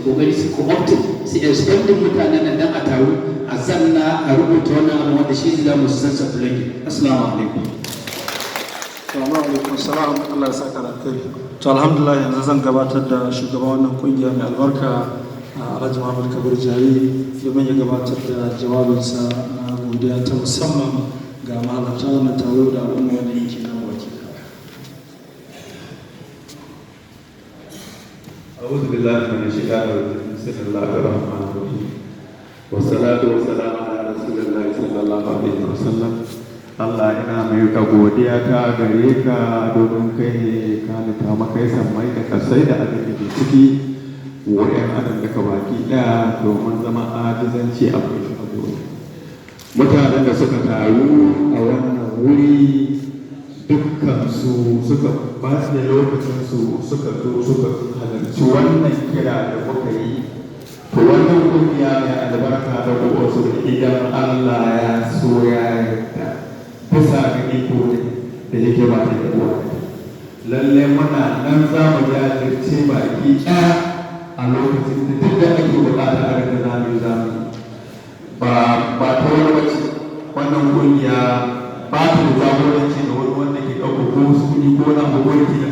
Kokari su co-opted, su expanding mutanen nan dan a taru a zanna a rubuta wannan abu wanda shi zai mu sense of belonging. Assalamu alaikum. Assalamu alaikum salam. Allah ya saka alkhairi. To, alhamdulillah, yanzu zan gabatar da shugaban wannan kungiya mai albarka, Alhaji Muhammad Kabir Jari, domin ya gabatar da jawabinsa na godiya ta musamman ga mahalarta wannan taro da al'umma wanda yake nan baki ɗaya. أعوذ بالله من الشيطان الرجيم. بسم الله الرحمن الرحيم، والصلاة والسلام على رسول الله صلى الله عليه وسلم. Allah, ina mai ka godiya ta gare ka domin kai ne ka halitta makai sammai da kasai da abin da ke ciki wa 'yan adam daga baki ɗaya, domin zama ajizanci a abu. Mutanen da suka taru a wannan wuri, dukkansu suka ba da lokacinsu suka zo suka halarci wannan kira da muka yi. To, wannan kungiya mai albarka da wasu, idan Allah ya so ya yarda, bisa ga iko ne da yake ba da uwa, lalle muna nan za mu jajirce baki ɗaya a lokacin da duk da ake bukata a riga zamu yi ba ba ta wani bace. Wannan kungiya ba ta da jagoranci da wani wanda ke ɗauka ko wasu kuɗi ko wani abu ko da ke da